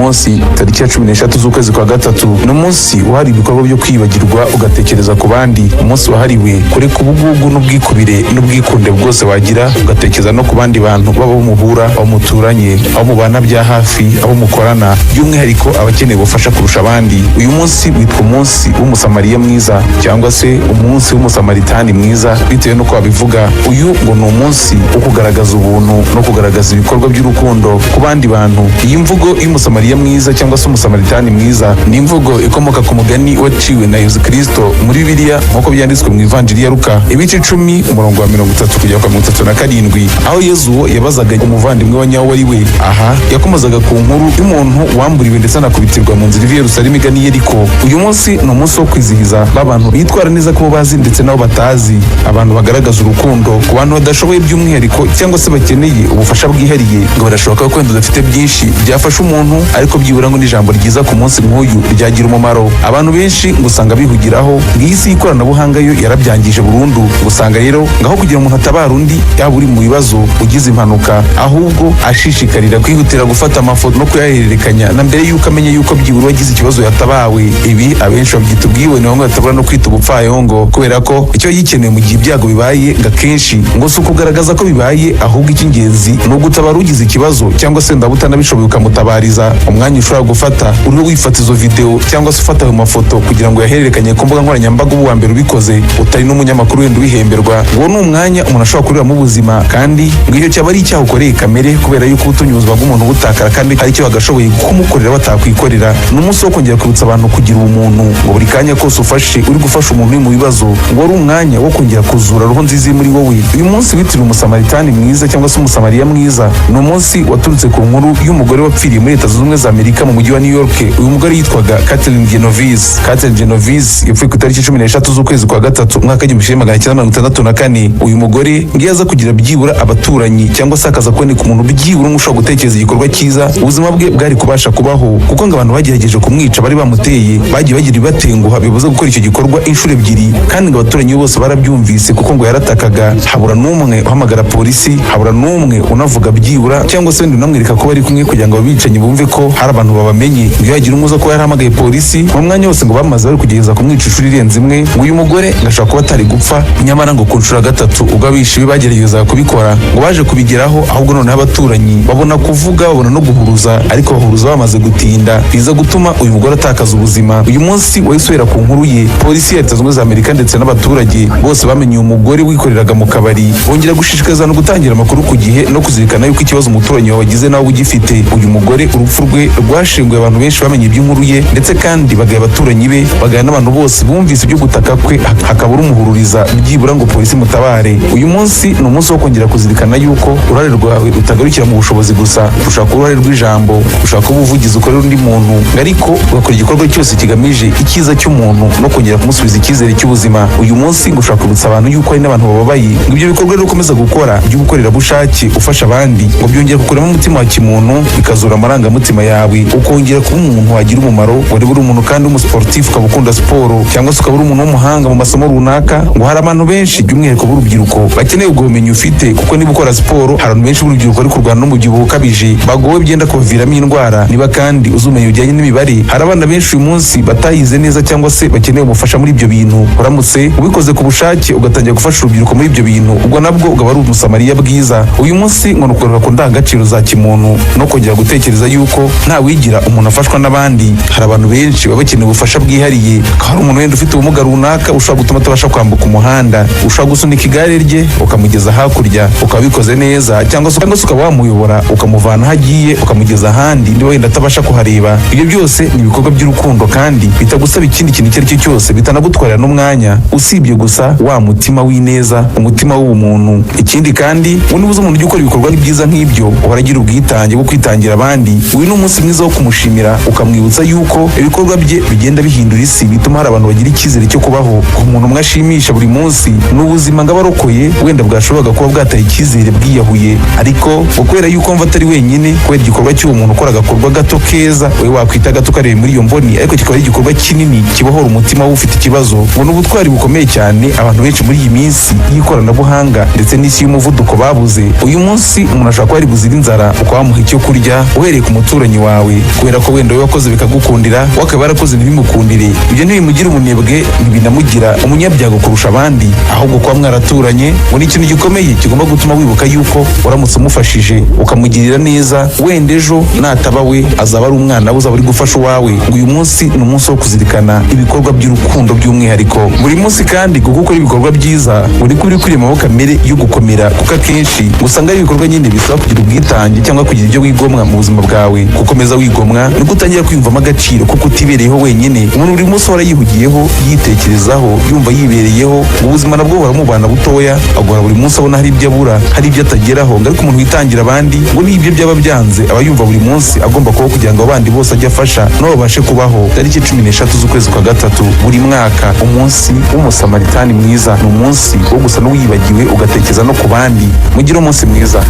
Munsi tariki ya 13 z'ukwezi kwa gatatu ni umunsi wahariwe ibikorwa byo kwibagirwa ugatekereza ku bandi, umunsi wahariwe kureka ubugugu n'ubwikubire n'ubwikunde bwose wagira, ugatekereza no ku bandi bantu, baba abo muhura, abo muturanye, abo mubana bya hafi, abo mukorana, by'umwihariko abakeneye ubufasha kurusha abandi. Uyu munsi witwa umunsi w'Umusamariya mwiza cyangwa se umunsi w'Umusamaritani mwiza, bitewe n'uko babivuga. Uyu ngo ni umunsi wo kugaragaza ubuntu no kugaragaza ibikorwa by'urukundo ku bandi bantu. Iyi mvugo y'Umusamariya mwiza cyangwa se Umusamaritani mwiza ni imvugo ikomoka ku mugani waciwe na Yesu Kristo muri Bibiliya, nk'uko byanditswe mu Ivanjiri ya Luka, ibice 10, umurongo wa 30 kugera ku 37, aho Yezu yabazaga umuvandimwe wa nyawo ari we. Aha yakomozaga ku nkuru y'umuntu wamburiwe ndetse anakubitirwa mu nzira iva i Yerusalemu igana i Yeriko. Uyu munsi ni umunsi wo kwizihiza b'abantu bitwara neza ku bo bazi ndetse n'abo batazi, abantu bagaragaza urukundo ku bantu badashoboye by'umwihariko cyangwa se bakeneye ubufasha bwihariye. Ngo birashoboka ko wenda udafite byinshi byafasha umuntu, ariko byibura ngo n'ijambo ryiza ku munsi nk'uyu ryagira umumaro. Abantu benshi ngo usanga bihugiraho, ngo iyi si y'ikoranabuhanga yo yarabyangije burundu. Ngo usanga rero ngaho kugira umuntu atabara undi, yaba uri mu bibazo, ugize impanuka, ahubwo ashishikarira kwihutira gufata amafoto no kuyahererekanya na mbere y'uko amenya yuko byibura uwagize ikibazo yatabawe. Ibi abenshi babyita ubwibone, bamwe batabura no kwita ubupfayongo, kubera ko icyo gikenewe mu gihe ibyago bibaye ngo akenshi ngo si ukugaragaza ko bibaye, ahubwo icy'ingenzi ni ugutabara ugize ikibazo, cyangwa se ndaba utanabishoboye ukamutabariza. Umwanya ushobora gufata uriho wifata izo video cyangwa se ufata ayo mafoto kugira ngo uyahererekanye ku mbuga nkoranyambaga, uba uwa mbere ubikoze utari n'umunyamakuru wenda ubihemberwa, ngo ni umwanya umuntu ashobora kuriramo ubuzima, kandi ngo icyo cyaba ari icyaha ukoreye kamere, kubera yuko utumye ubuzima bw'umuntu butakara kandi hari icyo bagashoboye kumukorera batakwikorera. Ni umunsi wo kongera kwibutsa abantu kugira ubumuntu, ngo buri kanya kose ufashe uri gufasha umuntu uri mu bibazo, ngo wari umwanya wo kongera kuzura roho nziza iri muri wowe. Uyu munsi witiriwe Umusamaritani mwiza cyangwa se Umusamariya mwiza ni umunsi waturutse ku nkuru y'umugore wapfiriye muri Leta Zunze Ubumwe za Amerika, mu mujyi wa New York. Uyu mugore yitwaga Catherine Genovese. Catherine Genovese yapfuye ku itariki 13 z'ukwezi kwa gatatu, umwaka w'1964. Uyu mugore ngo iyo aza kugira byibura abaturanyi, cyangwa se akaza kuboneka umuntu byibura umwe ushobora gutekereza igikorwa cyiza, ubuzima bwe bwari kubasha kubaho, kuko ngo abantu bagerageje kumwica bari bamuteye, bagiye bagira ibibatenguha bibuza gukora icyo gikorwa inshuro ebyiri, kandi ngo abaturanyi be bose barabyumvise, kuko ngo yaratakaga, habura n'umwe uhamagara polisi, habura n'umwe unavuga byibura cyangwa se wenda unamwereka ko bari kumwe, kugira ngo abicanyi bumve ko hari abantu babamenye. Ngo iyo hagira umuza kuba yarahamagaye polisi, mu mwanya wose ngo bamaze bari kugerageza kumwica inshuro irenze imwe, ngo uyu mugore ngo ashobora kuba atari gupfa. Nyamara ngo ku nshuro ya gatatu, ubwo abishi be bageragezaga kubikora, ngo baje kubigeraho, ahubwo noneho abaturanyi babona kuvuga, babona no guhuruza, ariko bahuruza bamaze gutinda, biza gutuma uyu mugore atakaza ubuzima. Uyu munsi wahise uhera ku nkuru ye. Polisi ya Leta Zunze Ubumwe za Amerika ndetse n'abaturage bose bamenye uyu mugore wikoreraga mu kabari, bongera gushishikariza no gutangira amakuru ku gihe no kuzirikana yuko ikibazo umuturanyi wawe agize nawe ugifite. Uyu mugore urupfu rwe rwashenguye abantu benshi bamenye iby'inkuru ye, ndetse kandi bagaya abaturanyi be, bagaya n'abantu bose bumvise ibyo gutaka kwe, hakabura umuhururiza byibura ngo polisi mutabare. Uyu munsi ni umunsi wo kongera kuzirikana yuko uruhare rwawe rutagarukira mu bushobozi gusa. Ushaka uruhare rw'ijambo, ushaka ubuvugizi ukorera undi muntu, ariko ugakora igikorwa cyose kigamije icyiza cy'umuntu no kongera kumusubiza icyizere cy'ubuzima. Uyu munsi ngo ushaka kwibutsa abantu yuko hari n'abantu bababaye, ngo ibyo bikorwa rero ukomeza gukora by'ubukorerabushake ufasha abandi, ngo byongera kukurema umutima wa kimuntu, bikazura amarangamutima yawe, ukongera kuba umuntu wagira umumaro. Wari uri umuntu kandi w'umusiporutifu, ukaba ukunda siporo, cyangwa se ukaba uri umuntu w'umuhanga mu masomo runaka, ngo hari abantu benshi by'umwihariko b'urubyiruko bakeneye ubwo bumenyi ufite, kuko niba ukora siporo, hari abantu benshi b'urubyiruko bari kurwana n'umubyibuho ukabije, bagowe, byenda kubaviramo indwara. Niba kandi uzi ubumenyi bujyanye n'imibare, hari abana benshi uyu munsi batayize neza cyangwa se bakeneye ubufasha muri ibyo bintu. Uramutse ubikoze ku bushake, ugatangira gufasha urubyiruko muri ibyo bintu, ubwo nabwo ukaba ari Umusamariya bwiza. Uyu munsi ngo ni ukugaruka ku ndangagaciro za kimuntu no kongera gutekereza yuko nta wigira umuntu afashwa n'abandi. Hari abantu benshi baba bakeneye ubufasha bwihariye. Hari umuntu wenda ufite ubumuga runaka ushobora gutuma atabasha kwambuka umuhanda, ushobora gusunika igare rye ukamugeza hakurya, ukaba ubikoze neza, cyangwa se ukaba wamuyobora, ukamuvana aho agiye ukamugeza ahandi niba wenda atabasha kuhareba. Ibyo byose ni ibikorwa by'urukundo kandi bitagusaba ikindi kintu icyo ari cyo cyose, bitanagutwarira n'umwanya, usibye gusa wa mutima w'ineza, umutima w'ubumuntu. Ikindi kandi, ubu niba uzi umuntu ujya ukora ibikorwa byiza nk'ibyo, uhora agira ubwitange bwo kwitangira abandi, uyu ni umunsi mwiza wo kumushimira, ukamwibutsa yuko ibikorwa bye bigenda bihindura isi, bituma hari abantu bagira icyizere cyo kubaho. Umuntu umwe ashimisha buri munsi ni ubuzima ngo aba arokoye, wenda bwashoboraga kuba bwataye icyizere bwiyahuye, ariko ngo kubera yuko mva atari wenyine, kubera igikorwa cy'uwo muntu ukora agakorwa gato keza, wowe wakwita gato ukareba muri iyo mboni, ariko kikaba ari igikorwa kinini kibohora umutima w'ufite ikibazo, ngo ni ubutwari bukomeye cyane abantu benshi muri iyi minsi y'ikoranabuhanga ndetse n'isi y'umuvuduko babuze. Uyu munsi umuntu ashobora kuba ari buzira inzara, ukaba wamuha icyo kurya, uhereye ku muturanyi. wawe, kubera ko wenda wowe wakoze bikagukundira, we akaba yarakoze ntibimukundire. Ibyo ntibimugire umunebwe, ntibinamugira umunyabyago kurusha abandi. Ahubwo kuba mwaraturanye ngo ni ikintu gikomeye kigomba gutuma wibuka yuko uramutse umufashije, ukamugirira neza, wenda ejo nataba we azaba ari umwana we uzaba uri gufasha uwawe. Ngo uyu munsi ni umunsi wo kuzirikana ibikorwa by'urukundo by'umwihariko buri munsi kandi, kuko ukora ibikorwa byiza ngo niko uri kwiremamo kamere yo gukomera, kuko akenshi usanga ari ibikorwa nyine bisaba kugira ubwitange cyangwa kugira ibyo wigomwa mu buzima bwawe. Gukomeza wigomwa niko utangira kwiyumvamo agaciro, kuko utibereyeho wenyine. Umuntu buri munsi uhora yihugiyeho, yitekerezaho, yumva yibereyeho, ubuzima nabwo buhora mubana butoya, agahora buri munsi abona hari ibyo abura, hari ibyo atageraho. Ngo ariko umuntu witangira abandi, ngo n'ibyo byaba byanze, aba yumva buri munsi agomba kubaho kugira ngo abandi bose ajye afasha nabo babashe kubaho. Tariki 13 z'ukwezi kwa gatatu buri mwaka, umunsi w'Umusamaritani mwiza, ni umunsi wo gusa n'uwibagiwe ugatekereza no ku bandi. Mugire umunsi mwiza.